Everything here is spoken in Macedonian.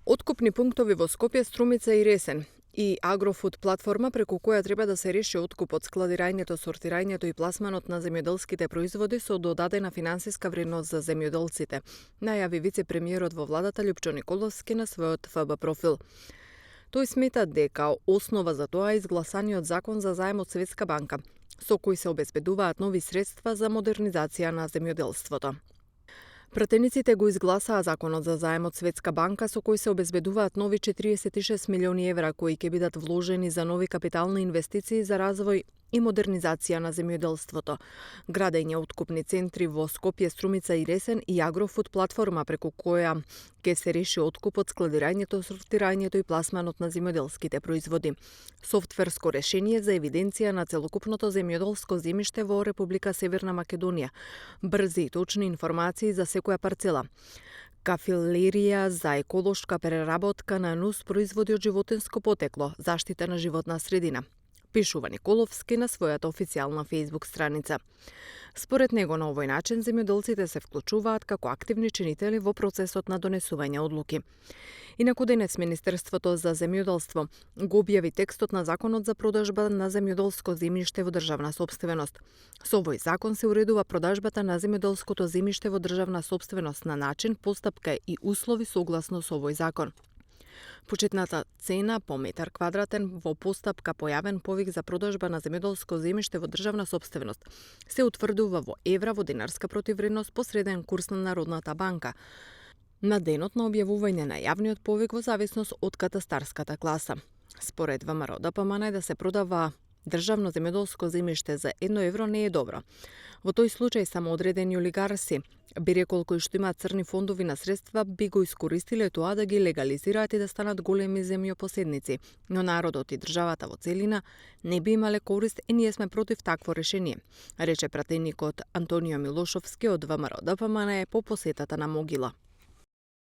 Откупни пунктови во Скопје, Струмица и Ресен и Агрофуд платформа преку која треба да се реши откупот, складирањето, сортирањето и пласманот на земјоделските производи со додадена финансиска вредност за земјоделците, најави вице-премиерот во владата Љупчо Николовски на својот ФБ профил. Тој смета дека основа за тоа е изгласаниот закон за заем од Светска банка, со кој се обезбедуваат нови средства за модернизација на земјоделството. Пратениците го изгласаа законот за заем од Светска банка со кој се обезбедуваат нови 46 милиони евра кои ќе бидат вложени за нови капитални инвестиции за развој и модернизација на земјоделството, градење откупни центри во Скопје, Струмица и Ресен и Агрофуд платформа преку која ќе се реши откупот, складирањето, сортирањето и пласманот на земјоделските производи, софтверско решение за евиденција на целокупното земјоделско земјиште во Република Северна Македонија, брзи и точни информации за секоја парцела, кафелерија за еколошка преработка на нус производи од животинско потекло, заштита на животна средина, пишува Николовски на својата официјална Facebook страница. Според него, на овој начин земјоделците се вклучуваат како активни чинители во процесот на донесување одлуки. Инаку денес Министерството за земјоделство го објави текстот на законот за продажба на земјоделско земјиште во државна собственост. Со овој закон се уредува продажбата на земјоделското земјиште во државна собственост на начин, постапка и услови согласно со овој закон. Почетната цена по метар квадратен во постапка појавен повик за продажба на земјоделско земјиште во државна собственост се утврдува во евра во динарска противвредност по среден курс на Народната банка на денот на објавување на јавниот повик во зависност од катастарската класа. Според ВМРО ДПМН да се продава државно земјоделско земјиште за 1 евро не е добро. Во тој случај само одредени олигарси, бире кои што имаат црни фондови на средства, би го искористиле тоа да ги легализираат и да станат големи земјопоседници, но народот и државата во целина не би имале корист и ние сме против такво решение, рече пратеникот Антонио Милошовски од ВМРО ДПМН по посетата на Могила.